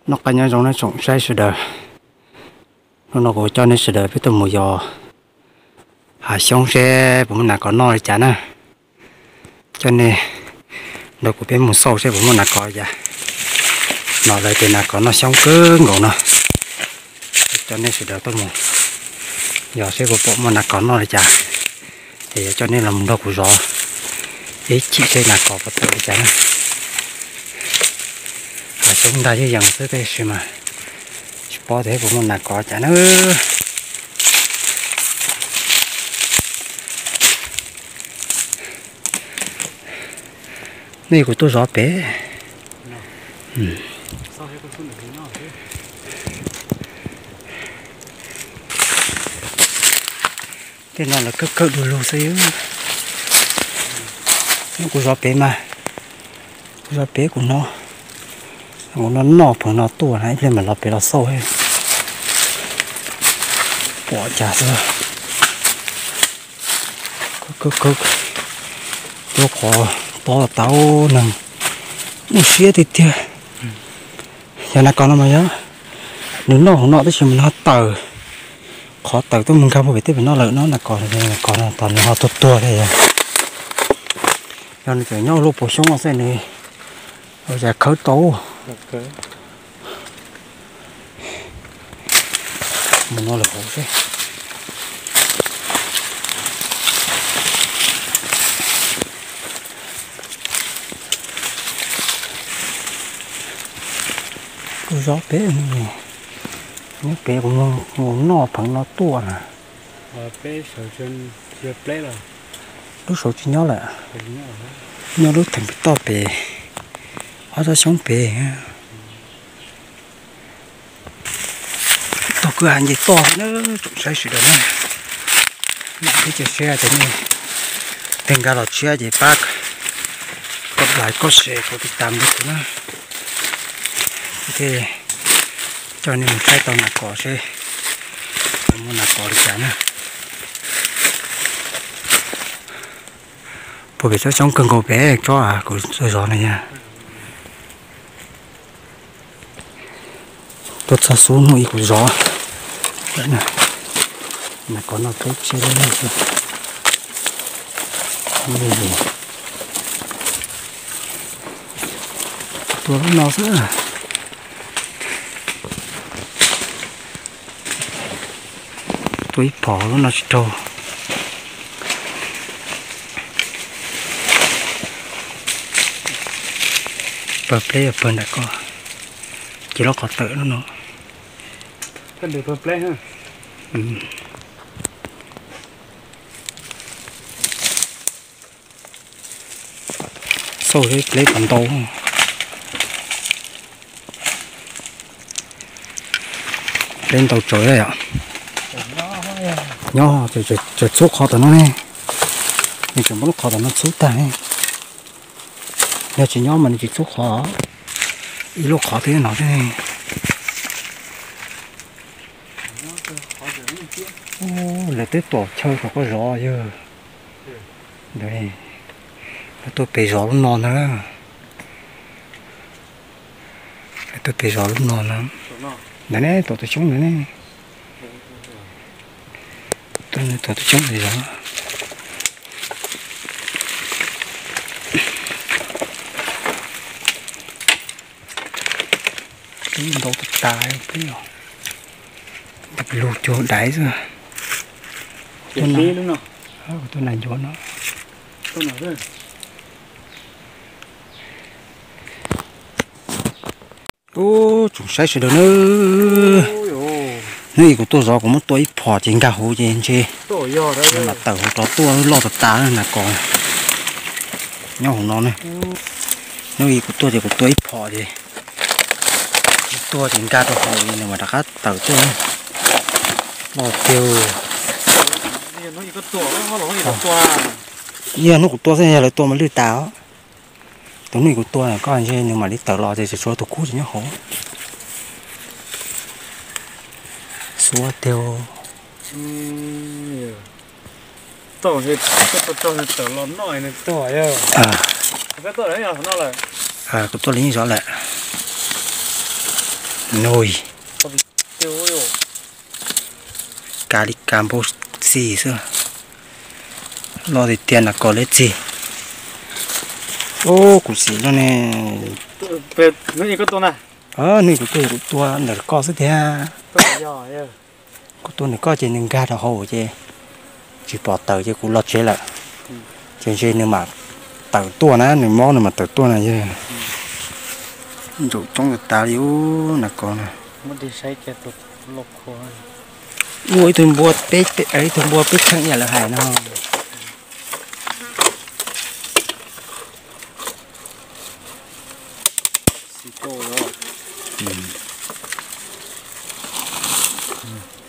Noj qab nyob zoo nej tsoom saib sawv daws. Hnub no kuv coj nej sawv daws peb tuaj mus yos hav xyoob seb puas muaj nas kos noj li cas na. Coj nej nrog kuv peb mus xauj seb puas muaj nas kos li cas. Hnov lawv tias nas kos noj xyoob kawg nkaus no. Coj nej sawv daws tuaj mus yos seb puas pom muaj nas kos noj li cas. Ces yog coj nej los nrog kuv zov ib chim seb nas kos puas tawm li cas na. Hav xyoob nrag yeej yees xwb tab sis mas tsis paub tias puas muaj nas kos cas na. Nej kuv tuaj zov pem. Tej no lawv kawg kawg du lug xwb. Kuv zov pem mas, kuv zov pem kuv no, kuv no noj pheev no tuaj na, ib pliag mam los pem los xauj. Pom cas xwb. Kawg kawg, rau qhov tob tas neeg, muaj siab tiag tiag. Yog nas kos no mas yog nws noj hauv no tab sis mas nws ho tawm, qhov tawm tuaj mus nkag puag pem tej pem no lawm no. Nas kos, nas kos no tos nws ho tuag tuag thiab yog. Yog nws tseem nyob lub puas xyoob xwb nws ua cas khawb tau. Mus no lawm hauv seb. Kuv zov pem, nyob pem kuv mus noj pheev no tuaj na. Lub saud tsis nyob lawm, nyob lub theem pem toj pem, ob tsob xyoob pem. Tog kwj ha nce toj na, tsoom saib sawv daws na. Mam peb cia siab ces nej, tej nkag los tshiab ces pab koj like koj share koj tiv tam rau kuv na. Kuv thiaj coj nej mus saib tau nas kos seb muaj nas kos li cas na. Puag pem tsob xyoob kawg nkaus pem tsob kuv tuaj zov no yog. Tuaj txog xub hnub ib kuv zov. Nas kos no peb tshiab li. Tua lub no xwb. Tua ib phom lub no tsis raug. Pawg pleb yog pawg nram ko, ces lub qhov tawm lub no. Xauj seb pleb puas ntau. Pleb ntau tsawv yom. Nyob tseem txhub qhov tom no ne, nws tseem muab lub qhov tom no txhub tag ne. Yog tsis nyob mas nws tsis txhub qhov, ib lub qhov twb no xwb ne. Lawv twb tuam chaw kom koj zov yog. Ntawd, lawv tuaj pem zov lub no ntag. Lawv tuaj pem zov lub no na. Ntawd ne, tuam tus xyoob ntawd ne. Tuam tus xyoob ntawd zov. Twb ntau tas tas, twb lug cuag daiv xwb. Tuaj nas ncuav no. Ub, tsoom saib sawv daws nawb, hnub ib kuv tuaj zov kuv muab tua ib phom ces nkag huv ces ntshe mam tawm hauv rov tuaj, loj tas tas nas kos nyob hauv no ne. Hnub ib kuv tuaj ces kuv tua ib phom ces tuaj ces nkag rau hauv ces nws mam rov qab tawm tuaj. Loj tiag. Yog hnub kuv tua xwb, yog lawv tua mas lwj tas os. Tus hnub kuv tua koj ntshe nws mam li tawm los ces tsuas tus kub tsis nyob hauv. Xuav tiag. Kuv tuaj li zov lawm. Kuv tuaj li zov lawm. Noj, kav li kav npau xis xwb. Loj tiag tiag nas kos liab txig. Ub, kuv xim no ne. Nws kuv tuaj kuv tua ntawm koj xwb tiag. Kuv tua ntawm koj ces nws nkag rau hauv ces tsis pom tawm ces kuv los tsev lawm. Ces ntshe nws mam tawm tuaj na, nws mob nws mam tawm tuaj na yog. Ntsaum coob tas tas li ub nas kos na. Ua ib tug npua peb, ib tug npua peb kheej ib yam lawv hais no.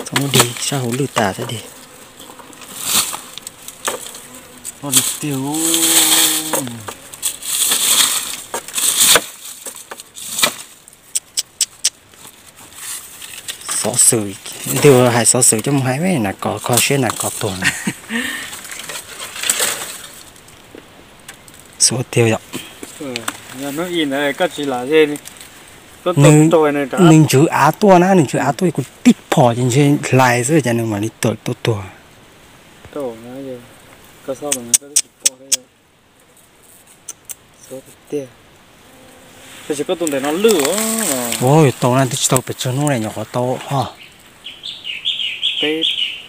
Txhob muab dig sab hauv lwj tas thiab dig. Xov xwm, tus hais xov xwm coj mus hais me nas kos kho siab nas kos tuag. Xov tiag yom. Nws ntswv av tuaj na, nws ntswv av tuaj kuv tib phom ces ntshe hlais xwb ces nws mam li tawm tuaj tuag. Ua tau na, twb tsis tau pes tsawg hnub ne nyuam qhuav tau ho.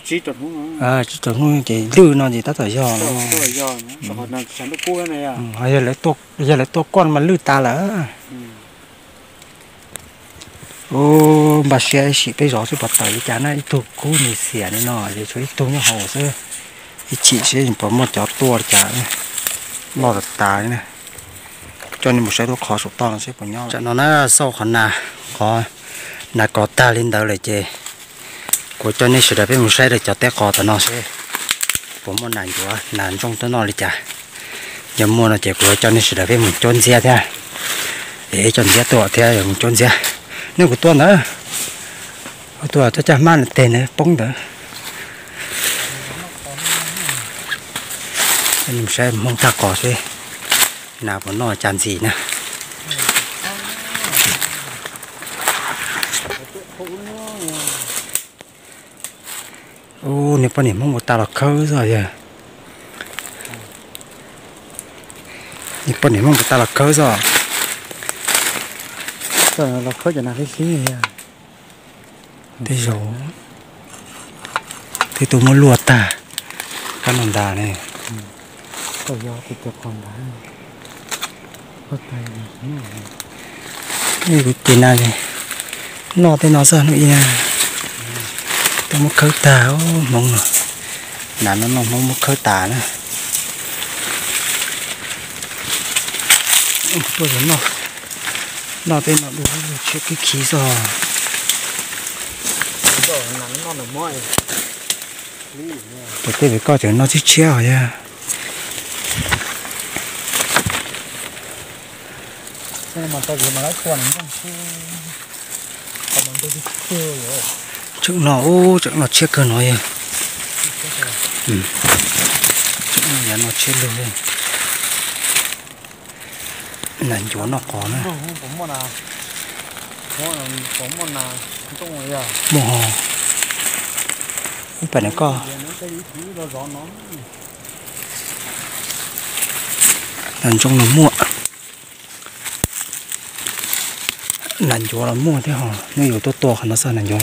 Tsib rau hnub ces lwj no ces tab tom yog. Yog lawv tuaj koj mas lwj tas lawm. Ub, npaj siab sim peb zov seb puas tawm li cas na, ib tug kub nis xiam li no ces tshuav ib tug nyob hauv xwb. Ib chim seb puas muaj cov tuaj li cas. Loj tas tas li na. Coj nej mus saib lub qhov saum toj no seb puas nyob. Tsam no na xauj qhov nas, qhov nas kos tag li ntawd lawm ces kuv coj nej sawv daws peb mus saib rau cov teb qos tom no seb puas muaj nas ncuav nas ntsooj tuaj noj li cas. Yog muaj no ces kuv yuav coj nej sawv daws peb mus cuab ntxiab thiab. Es coj ntxiab tuaj thiab yuav mus cuab ntxiab. Nej kuv tua ntawd, kuv tua coj caj hmab teg ntawd poob ntawd. Mus saib Hmoob tag qos seb nas puas noj cas ntxim na. Ub, niag poj niam Hmoob ua tas los khawb xwb yog. Niag poj niam Hmoob ua tas los khawb xwb. Tej zaum twb tuaj muab luaj tag kab no ntag ne. Kuv ces na, noj tej no xwb hnub ib na. Tuaj muab khawb tag Hmoob no. Nas no noj Hmoob muab khawb tas na. Tuaj noj tej no du lug tshiab khib khib xwb. Ces tej vim koj tseem noj tshiab tshiab os yog. Tseem no ub, tseem no tshiab kawg no yog. Tseem no yav no tshiab lug li. Nas ncuav noj qos na. Muaj ho. Ib pam no koj. Nas ntsooj los muaj. Nas ncuav los muaj thiab ho, nej yuav tuaj tua qhov no xwb nas ncuav.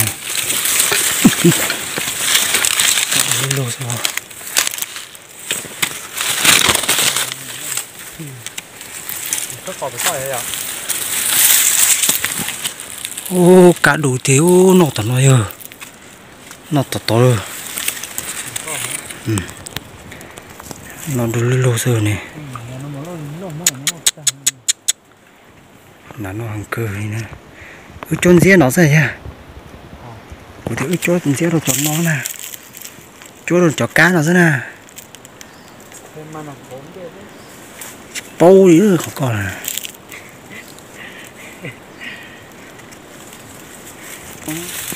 Lug xwb. Ub, kab du tiag ub, noj tom no yog. Noj tom tod lawm. Noj du lug lug xwb ne. Nas noj heev kawg li na. Wb cuab ntxiab no xwb yog. Kuv tias wb cuab ntxiab rau cov no na. Cuab rau cov kab no xwb na. Tsis paub li qhov ko na.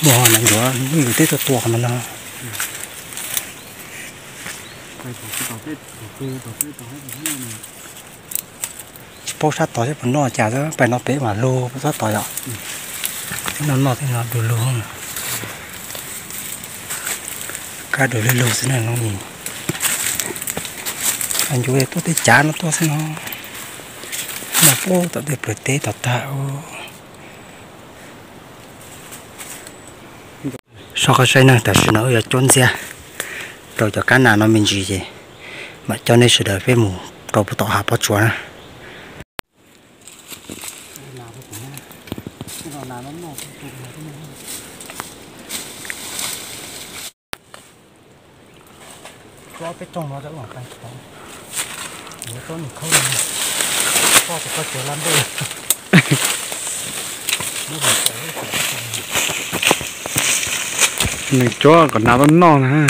Muaj nas ncuav, muaj yus teb tuaj tua qhov no no. Tsis paub sab tod seb puas noj cas xwb, pem no pem mas lug sab tod yom. Noj noj tej no du lug, kab du lug lug xwb na no. Ncuav tuaj tej cav no tuaj xwb no. Noj puag tom tej plawv teb tom tag. So qhov saib na, tam sim no wb yuav cuab ntxiab rau cov kab nas no me ntsis ces mam coj nej sawv daws peb mus rau puag tom hav pob tsuas na. Nws cuab kom nas tau noj na.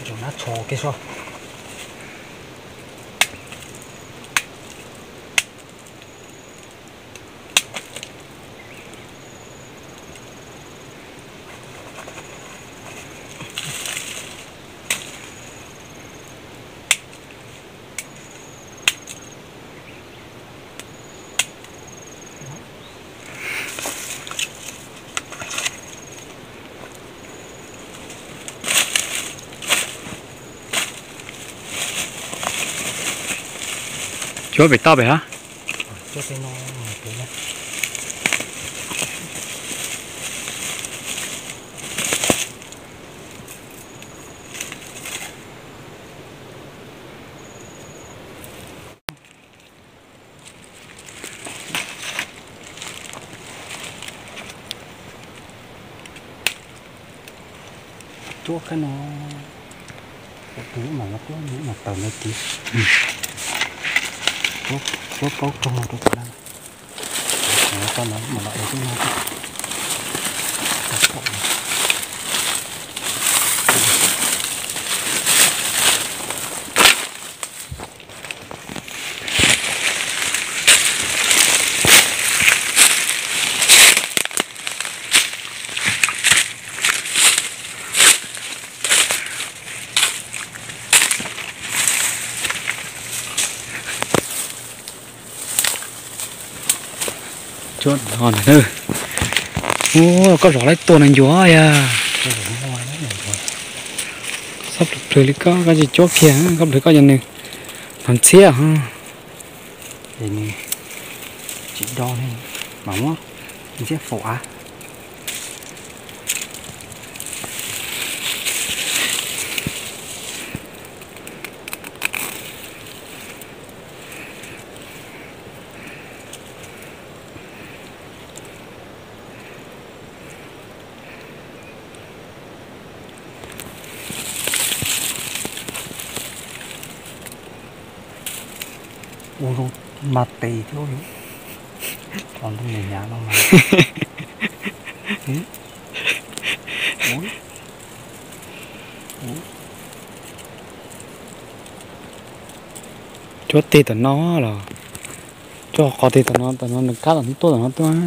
Ntsaum nab txhos kiag so. Cuab pem toj pem hab. Cuab kab no, tus lub mas no cuab lub mas taws ntawd ces cuab paub roog no rau tom no, tau no mas los ev tib no. Ua koj zov laib tua na ncuav yag. Xob plhws plhws li koj, koj tsis cuab kiag, koj plhws koj ces nws hnov ntxhiab. Tsis do mas muab ntxhiab faus av. Ua zoo mas tes thiab, qhov ntoo mus hnyav no mas. Cuab tig tom no los, cuab qhov tig tom no, tom no nws kab tom no tuaj, tom no tuaj.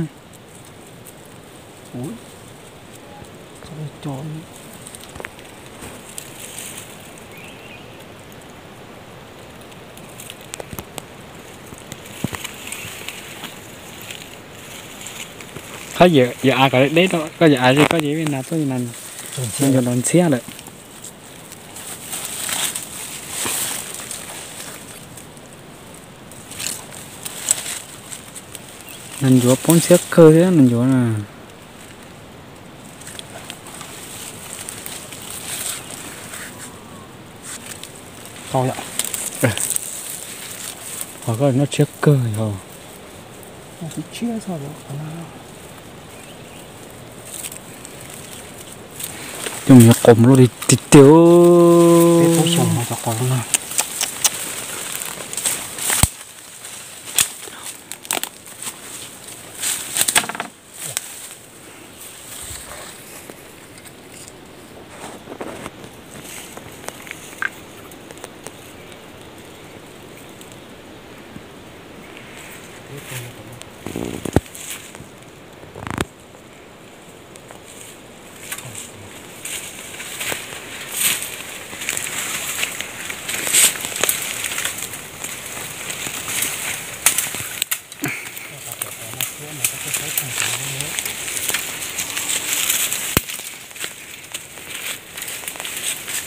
Qhov yawm av kom deb, koj yawm av es koj yawm nas tuaj, nas ncuav nrov ntxhiab lawm. Nas ncuav poob ntxhiab kawg thiab nas ncuav na. Qhov koj noj tshiab kawg yog. Coj mus yuav qos mus luaj tiag tiag.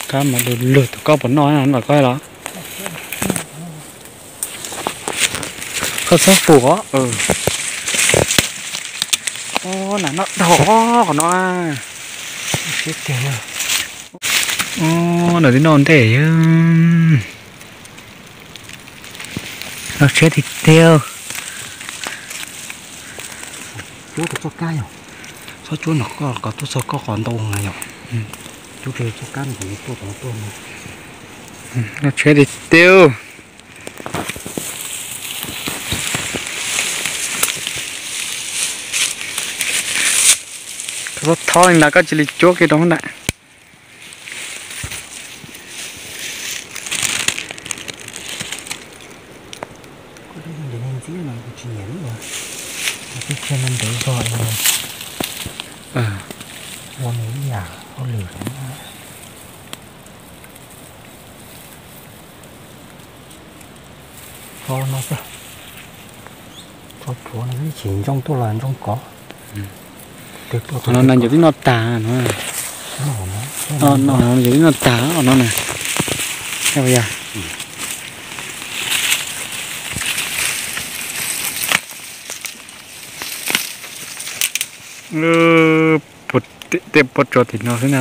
Kab mas du lug, tus koj puas noj los koj los? Koj txhob pum os. Nam noj dhau qhov no. Nam twb noj ntej. Noj tshiab tiag tiag. Txhob cuab no, koj tuaj txog koj qos ntau na yom. Noj tshiab tiag tiag. Koj txhob thob li ntawd, koj cia li cuab kiag rau ntawm. Ntxiab no kuv tsis nyiam lub uas tib txhia no ntev zog, ua nws ib yam hauj lwm. Tso no xwb, tso tshuav no xwb, tsis ntsooj tuaj los ntsooj kov. Qhov no na yus twb noj tag no. No yus twb noj tag no na. Tej puab tso tim no xwb na.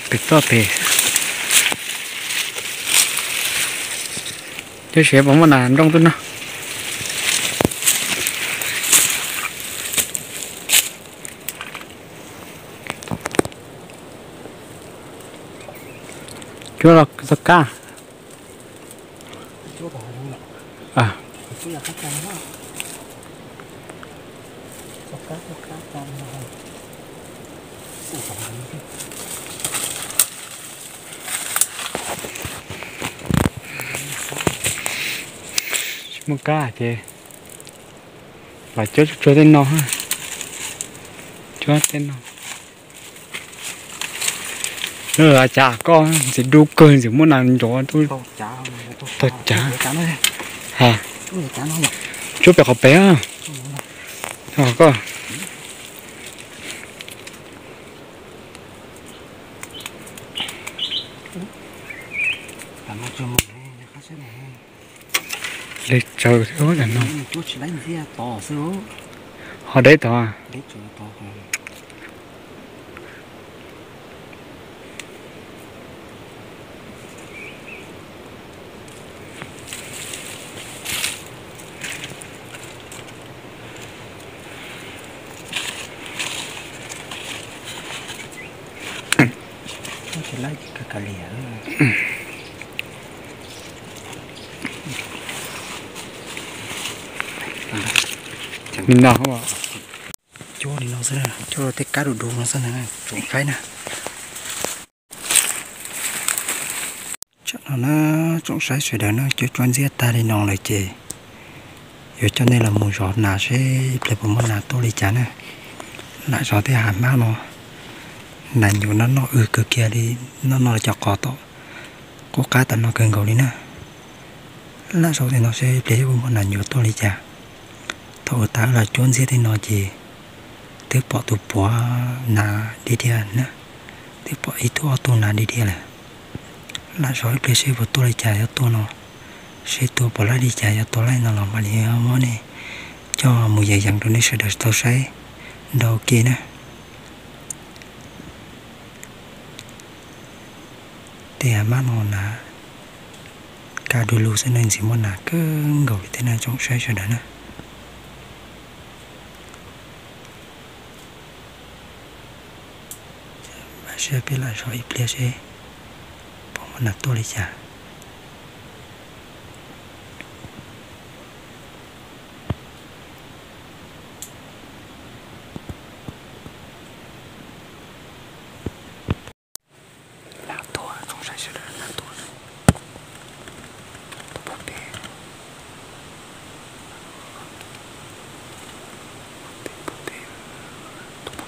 Pem toj pem. Cov siav puas muaj nas nrooj tuaj noj? Cuab los txog kab. Tsis muaj kab ces los cuab tsuag tsuag tej no, cuab tej no. Lawv cas koj ntxim dub kawg, ntxim muaj nas nrov tau cav. Cuab pem qhov pem. Koj li tsawv no. Ho deb tod. Li no, cuab li no xwb, cuab rau tej kab du du no xwb na, tsoom saib na. Tsam no na, tsoom saib sawv daws na, cuab cuab ntxiab tag li no lawm ces yuav coj nej los mus zov nas seb ib pliag puas muaj nas tuaj li cas na. Lam zov tej hav hmab no, nas nyuam no noj wb kawg kiag li, noj noj cov qos tom qub qab tom no kawg nkaus li na. Lam zov tej no seb ib pliag puas muaj nas nyuam tuaj li cas. Thaum ub tas los cuab ntxiab tej no ces twb pom tus puav nas dhia dhia na, twb pom ib tug ob tug nas dhia dhia lawm. Lam zov ib pliag seb puas tuaj li cas, yog tuaj no seb tuaj puas laij li cas, yog tuaj laij no los mam li muab nej coj mus yees yees rau nej sawv daws tau saib nrau ke na. Tej hav hmab no na, kaj du lug xwb ne, ntxim muaj nas kawg nkaus li thiab na tsoom saib sawv daws na. Npaj siab peb lam zov ib pliag seb puas muaj nas tuaj li cas. Nas tuaj, tuaj puag pem, tuaj puag pem, tuaj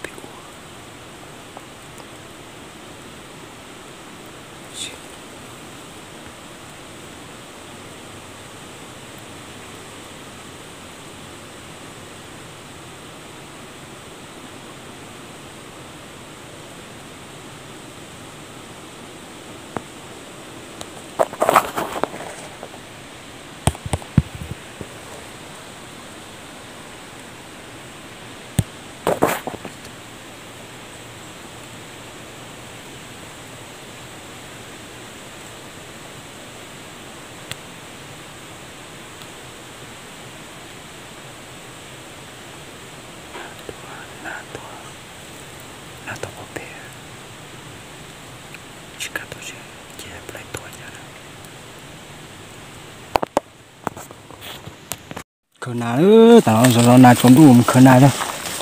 Khaws nas, tam no zov zov nas tsaus ntuj mus khaws nas.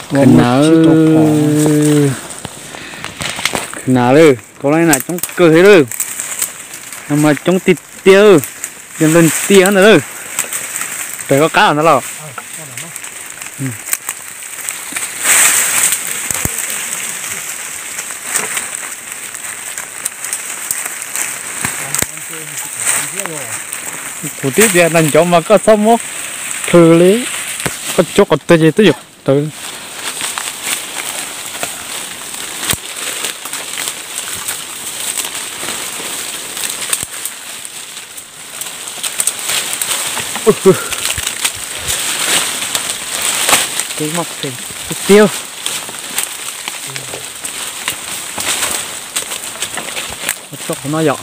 Khaws nas, khaws nas lawm, tau lawm, nas coob kawg li lawm. No mas coob tiag tiag, yog nplawg tiag ntawd lawm. Pem koj qab ntawd los. Kuv twb tias nag ncov mas koj txhob muab plhws li, koj cuab qhov twg ces twb yuav tawv. Tiag, tso qhov no yom.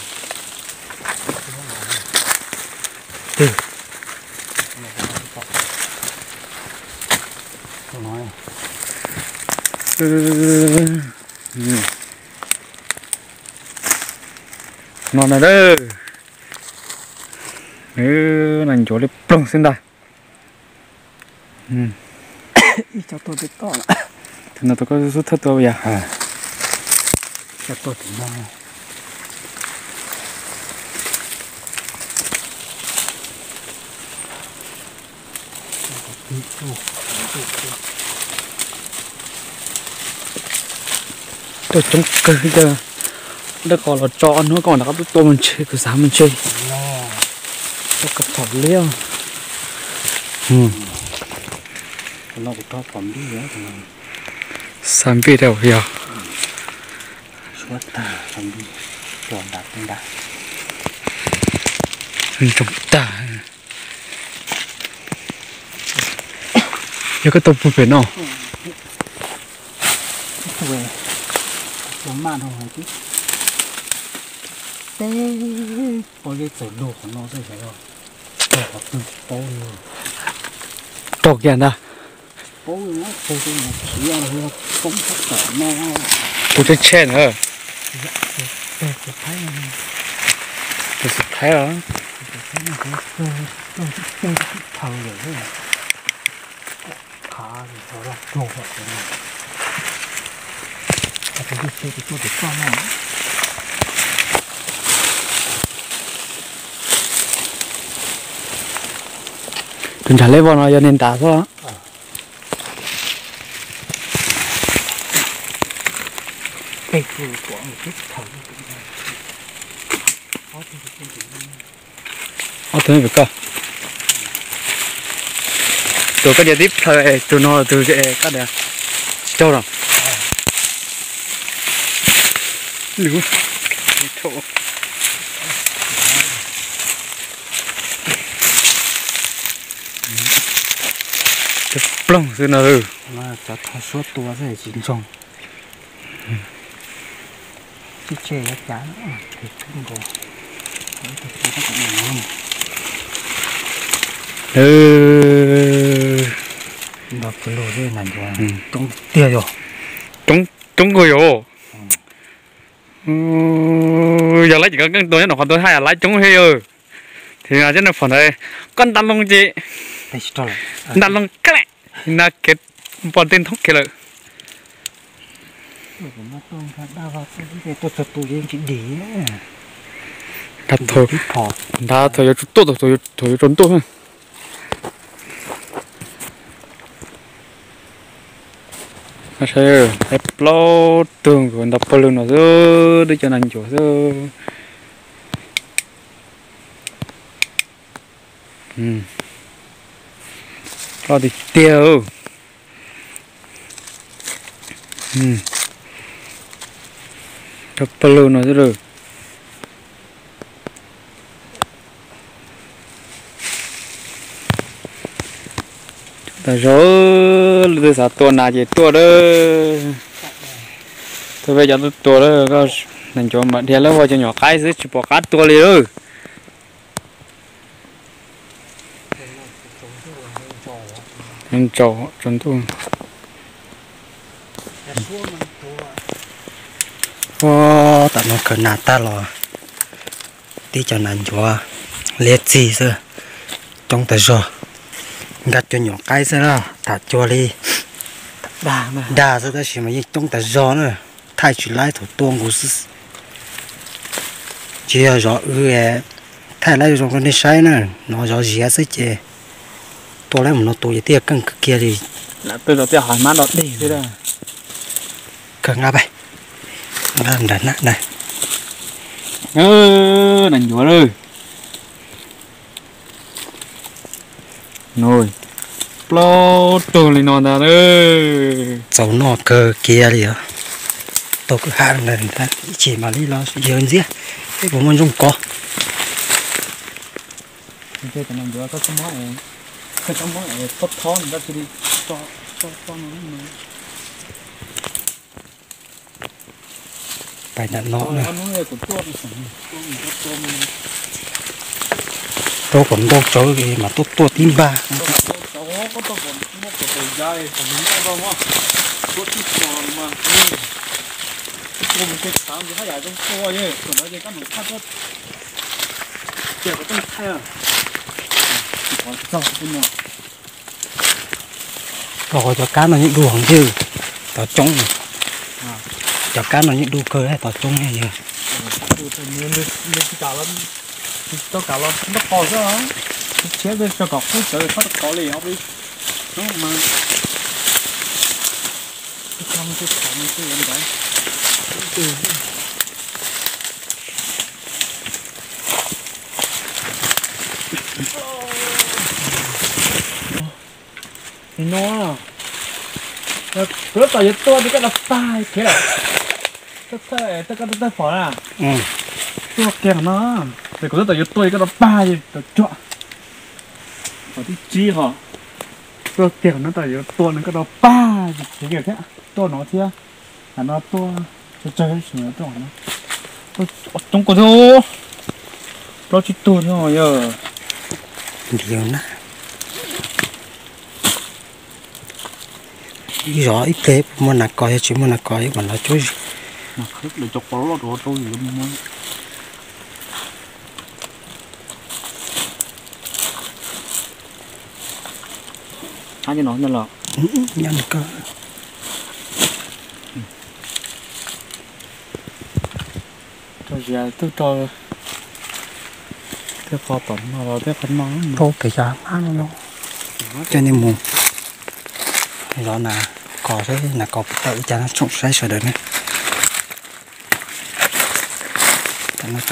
No na, nag ncuav li ploog xwb ntag. Tus no tau koj xub thawj tua yog. Tuaj coob kawg, dej qos los tso hnub koj mam rov qab tuaj tua mus ntshe kuv xav mus ntshe. Tuaj koj thaum liab. Xa npij rau yog. Ntsoog tag. Yog koj tau pug pem no. Tau kiag ntag. Kuv tshe tshe na. Tus xub thawj os. Tus ntshav leb vog no yog niag nrad xwb. Ob tug pem koj. Tus koj cia tib plhaw es tus no tus koj tias tsis raug los. Cov ploog xwb no. Cov thau suab tua xwb tsis ntsoog. Coob tiag yog. Coob, coob kawg yog. Yog laib ces koj keej tua nyob no qhov tua thaj yog laib coob thiab yog. Ces cov neeg phom ntawd koj nta loo ces nta loo kab lawm, na kev npog tej nthoob kiag lawm. Nrad thaum yuav tsum tuaj, thaum yuav tsaus ntuj. Saib, plaub tug nkaus nta pawg lug no xwb, twb cov nas ncuav xwb. Loj tiag tiag. Nta pawg lug no xwb. Tas zog, leej twg xav tua nas ces tuaj lawm. Tuaj peb cov tuaj tua lawm, koj nas ncuav mam dhia lawm, ua cov nyuam qaib xwb tsis pom qab tua li lawm. Tsaus, tsaus ntuj. Ua, tam no khaws nas tag los tib cov nas ncuav liab txig xwb, coob tas zog. Nkag cua nyuam qaib xwb na, tham cua li dag xwb tab sis mas yeej coob tas zog na. Thaij tsis laib thaum tua nkaus xwb. Tsis yog zov wb, thaij laib zoo rau nej saib na. No zov ziav xwb ces tua laib mus no tus ces thiaj keej kawg kiag li. Kawg nqa pais, nqa nram na. Plaub tug li no ntag. Txaus noj kawg kiag li os. Tau kwj ha ib chim mam li los yawg ntxiab, peb puas muaj ntsooj kov. Pais ntawm no na. Rau kom ntau tsawv mas tuaj tuaj tib npag. Los cov kab no yeej du heev thiab, tov coob. Cov kab no yeej du kawg, tov coob yog. Nim no kuv tab tom yuav tua ces koj rov pag khiav lawm. Koj tawg, koj tawg pom na. Tua kiag no, ces kuv tab tom yuav tua ces koj rov pag ces rov cuam. Qhov thib tsib ho, tua kiag no, tab tom yuav tua no koj rov pag ces khiav kiag thiab. Tua no thiab, no tua tsawg tsawg no, coob kawg thiab. Plaub tsib tug thiab yog. Ib zov ib pliag muaj nas kos, yog tsis muaj nas kos yuav kom los cuab. Nyob no ko. Rau zias tub rau tej qho tom no los tej qho no. Rau pem cov hmab no, coj nej mus zov nas kos seb nas kos puas tawm li cas no tsoom saib sawv daws na. Coj nej mus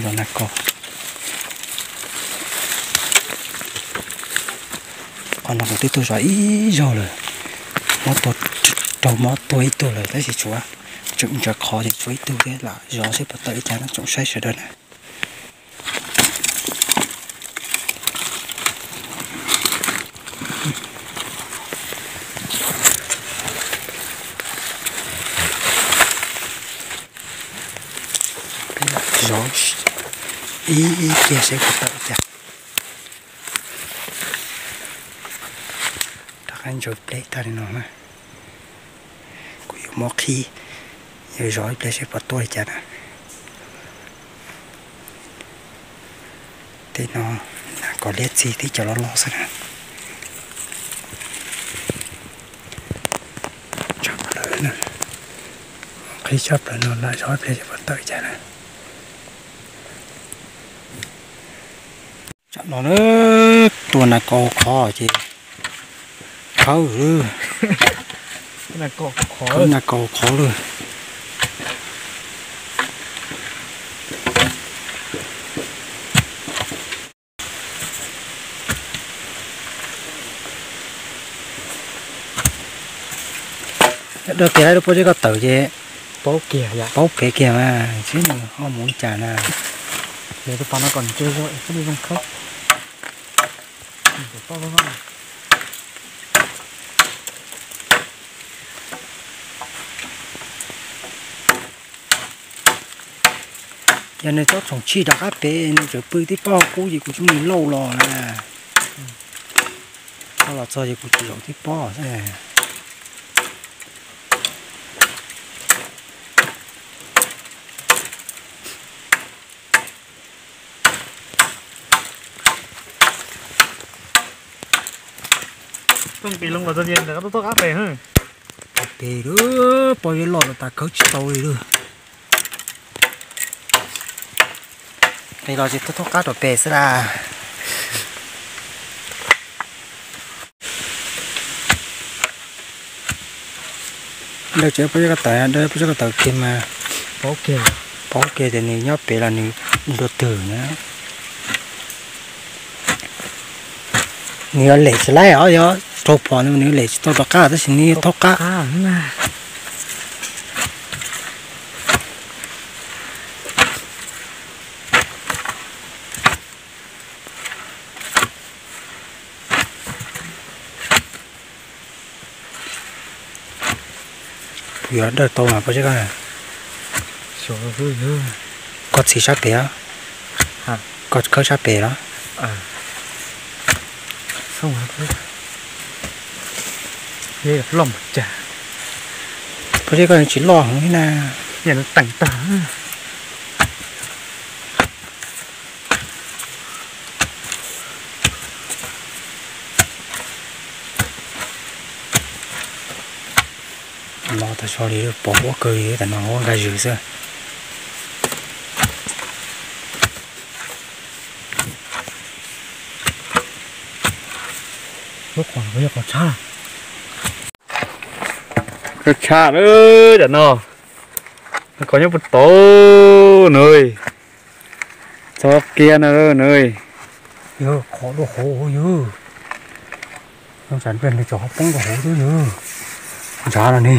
zov nas kos. Qhov no kuv twb tuaj zov ib zaug lawm, muab tua, raug mob tuag ib tug lawm tab sis tshuav, tseem ntsaws qhov ces tshuav ib tug thiab, lam zov seb puas tawm li cas no tsoom saib sawv daws na. Zov ib ib pliag seb puas tawm li cas. Rov qab ntsaws pleb tag li no na. Kuv yuav muab qhib, yuav zov ib pliag seb puas tuaj li cas na. Tej no nas kos liab txi thiab cov loj loj xwb na. Tshaj plaws na. Qhib tshaj plaws no, lam zov ib pliag seb puas tawm li cas na. Tsam no tua nas kos qhov ces khawb, khawb nas kos qhov lawm. Dawb kiag lawm, puab teb koj tawm ces paub kev kiag mas, tsis nws ho mus li cas na. Ces tus pas no kom ntseg zog es thiaj li zoo khawb. Yog nws tsob txhoom tshij rov qab pem, nws tseem pw tib pob qub ces kuv tsub nws lauj los na. Koj los txog ces kuv tsis zaum tib pob xwb. Peb pis loo los txog ces ntawm koj tuaj thauj qab pem. Pom pem lawm, pom yuav los los tas khawb tsis tau li lawm. Qis los ces tuaj thauj qab rau pem xwb las. Dawb tsev pub seb koj tawm, dawb pub seb koj tawm kiag mas. Paub kiag tias nws nyob pem los nws dua twg na. Nws yuav lem tsis laib os, yog raug phom nws lem tsis tau rov qab tab sis nws thauj qab. Yuav dawj tau mas pub seb koj. Koj txhim sab pem, koj khawb sab pem los. Pub seb koj tsis loj heev li na. Los tag so li pom huab kawg li, tam no huab nkag zws xwb. Qhov tshaj lawm tam no, qhov nyob puag tod na, txog kiag no na. Yog qhov dua hauv yog, tsam nplej nws txog qhov poob rau hauv xwb yog, ntshav no ne.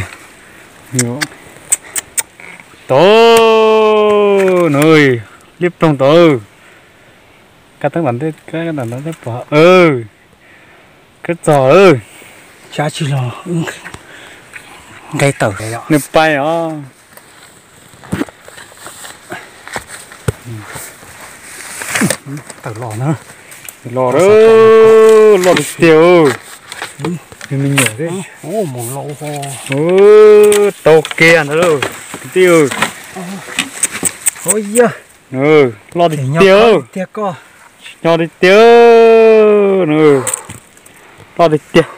Tod na, liab ploog tod. Kab teeb tom ntej, kab tom ntej pom. Kab txog. Tsab tsis los nqe tawm nws pais os. Tawm los na. Los, loj tiag tiag. Me nyuam, tau kiag ntawd lauj kwv tij. Loj tiag tiag. Nyob tiag tiag. Loj tiag tiag.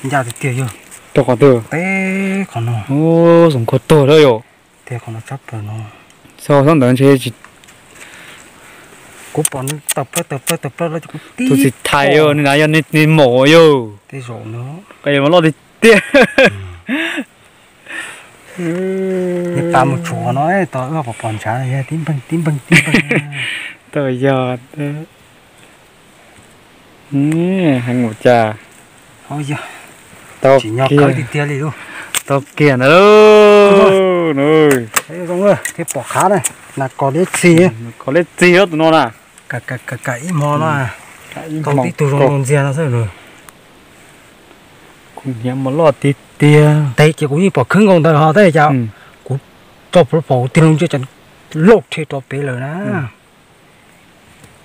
Ncaj tiag tiag yog. Rau qhov twg? Teb qhov no. Xoom khuav tuag lawm yom. Tiag qhov no tshab plaws no. Xauj xab ntawd ntshe tsis, kuv pom nws tawm plaws tawm plaws tawm plaws los kuv tib, tus txiv thais yog nws na, yog nws maum yog. Tej zaum no. Qhov mas loj tiag tiag. Nws tas mus tshuam no tau wb pom pom ntshav tib npeeg tib npeeg tib npeeg. Tau yog. Heev ua cas. Tsis nyob khawb tiag tiag li lauj. Tau kiag ntawd. Thiab pom qhav na, nas kos liab txig. Kos liab txig tus no na. Kam ib hmo no, tau tib tug zoo ntxiag no xwb. Kuv hniav mas loj tiag tiag. Tes ces kuv yeej pom khawb nkaus ntawd ho tab cas kuv tso pom kuv tig loo ntsia cas lauj rhe rov pem lawm na.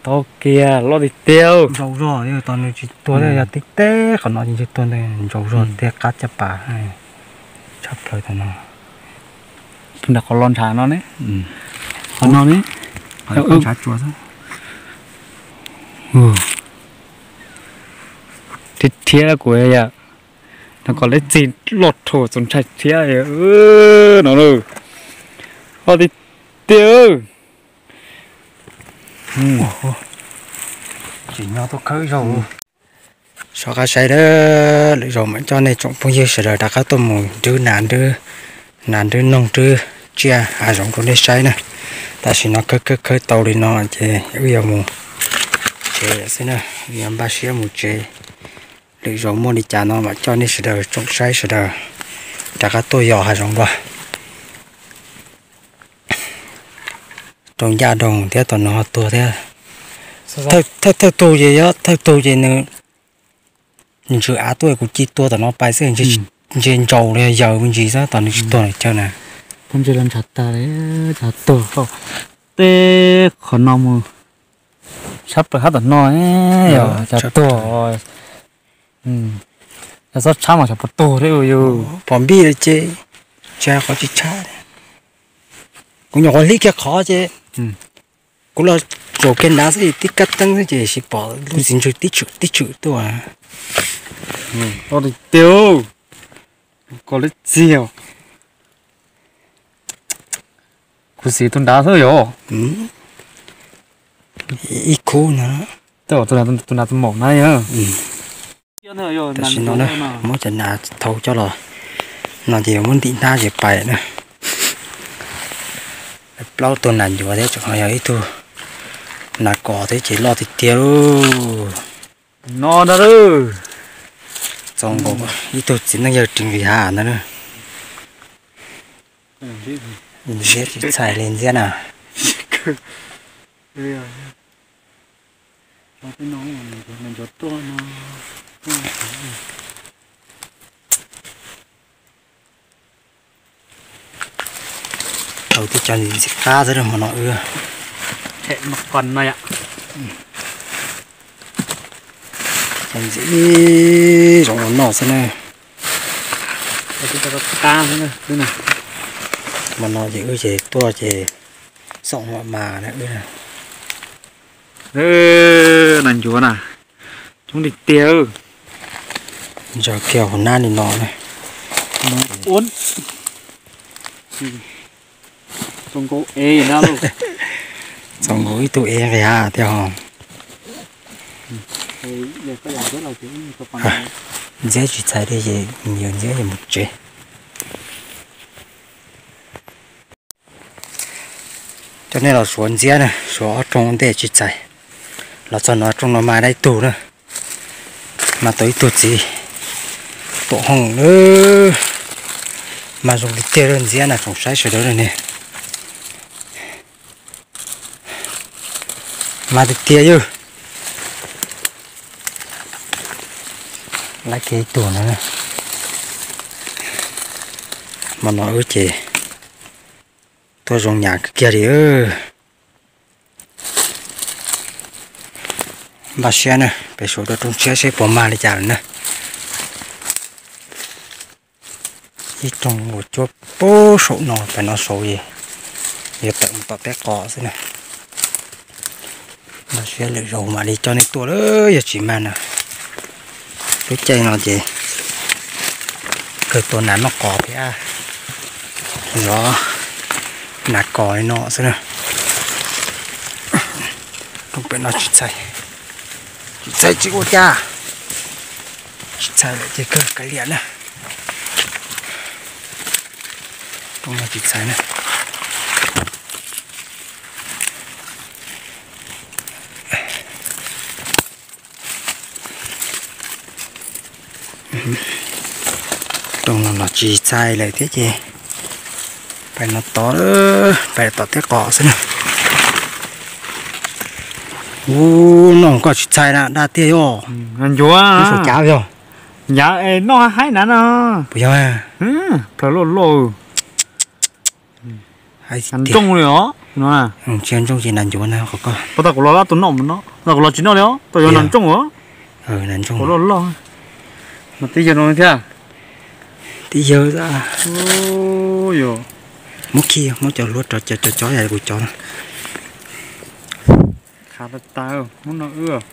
Tau kiag loj tiag tiag. Ntsaus zog, tos nws tsis tuag yog tib teb qhov no ces ntshe tuag ntawd ntsaus zog tiag qab caj pas tshaj plaws tam no. Nram qhov los ntshav no ne. Qhov no ne. Ntshav tsuas xwb. Thiab thiab kuv yam, no kom leb txig loj rhuav txaus ntshai thiab no. Loj tiag tiag. Tsis nyob tuaj khawb zaug. Soj qab saib dawb, lwm zaus mam coj nej tsoom phooj ywg sawv daws rov qab tuaj mus nrwb nas nrwb, nas nrwb noog nrwb tsiaj hav zoov rau nej saib na. Tam sim no khawb khawb khawb tau li no ces wb yuav mus tsev xwb na, wb yuav npaj siab mus tsev. Lwm zaus muaj li cas no mam coj nej sawv daws tsoom saib sawv daws rov qab tuaj yos hav zoov dua. Rau ncaj nroos thiab tom no ho tuag thiab. Thawj tug ces, thawj tug ces nws ntsws av tuaj kuv ci tua tom no pais xwb, ntshe ntsaus li yawg me ntsis xwb tom nws tsis tuag lawm chaw na. Ntshe los ntshav tag li, ntshav tuag. Tej qhov no mus tshab plaws hab tom no, yog ntshav tuag. Yog txhob tshab mas xyov puas tuag thiab yus. Pom npij lawm ces tsis hais qhov tsis tshab. Kuv nyuam qhuav hlib kiag qhov ces kuv los Kaus kiag nrad xwb tib kab teeb xwb ces tsis pom lub txiv ntswg tib tshwm tib tshwm tuaj. Tiag, kos lub txiag. Khuv xim tus nrad xwb yom. Ib khub no. Tej zaum tus nrad tus maum na. Tam sim no na, muab cov nas thau coj los no ces yuav muab ntim hnab ces pais na. Plaub tug nas ncuav thiab tseem ho yog ib tug nas kos thiab ces loj tiag tiag lauj. No na, txaus nkaus ib tug txiv neej yawg ris nqis hav ntag na. Ntxiab tsis txhais li ntxiab na. Tau tib co ntxim qab xwb hmo no wb. Ntxim zoo ua noj xwb na. Hmo no ces wb ces tuaj ces xoom mas na wb. Nas ncuav na, coob tiag tiag. Ntso kiag hauv nab li no na. Txaus nkaus ib tug ev nqis hav thiab ho. Ntxiab tsis txhais li ces yus ntxiab yus mus tsev. Coj nej los suav ntxiab na, suav ob rooj ntej tsis txhais. Los txog no rooj no mas dai ib tug na, mas tau ib tug txiv tuam hooj na. Mas zoo li tiag ntxiab na, tsoom saib sawv daws ne. Mas tiag tiag yog. Lab kiag ib tug no. Hmo no wb ces tuaj zoo nyam kiag li. Npaj siab na, pem suav rau rooj tshiab seb puas mag li cas lawm na. Ib rooj uas cuab pem saum no, pem no saud es yuav tawm mus tom teb qos xwb na. Npaj siab lwm zaus mam li coj nej tuaj lawm, yog tsis mag na. Lub caij no ces kawg tua nas noj qos thiab zov nas kos li no xwb na. Rooj pem no tsis txhais, tsis txhais tsis ua cas. Tsis txhais lawm ces kawg kav liam na. Rooj no tsis txhais na. Rooj no los tsis txhais lawm thiab ces pais no tod, pais tom teb qos xwb na. Ub, no koj tsis txhais na, daj tiag yog. Ncuav, yog. Ncav es noj haib na no. Puas yog? Plaws loj loj. Nas ntsooj li os. Tsis ntsooj ces nas ncuav na qhov koj. Puas tas kuv los lab tus noj mus no, tas kuv los tsis noj li os, tas yog nas ntsooj os. Nas ntsooj loj loj. Mas twb yawg no thiab. Twb yawg. Muab khi, muab cov hlua rau cov cov yam kuv cov no. Khav tas tas, hnub no wb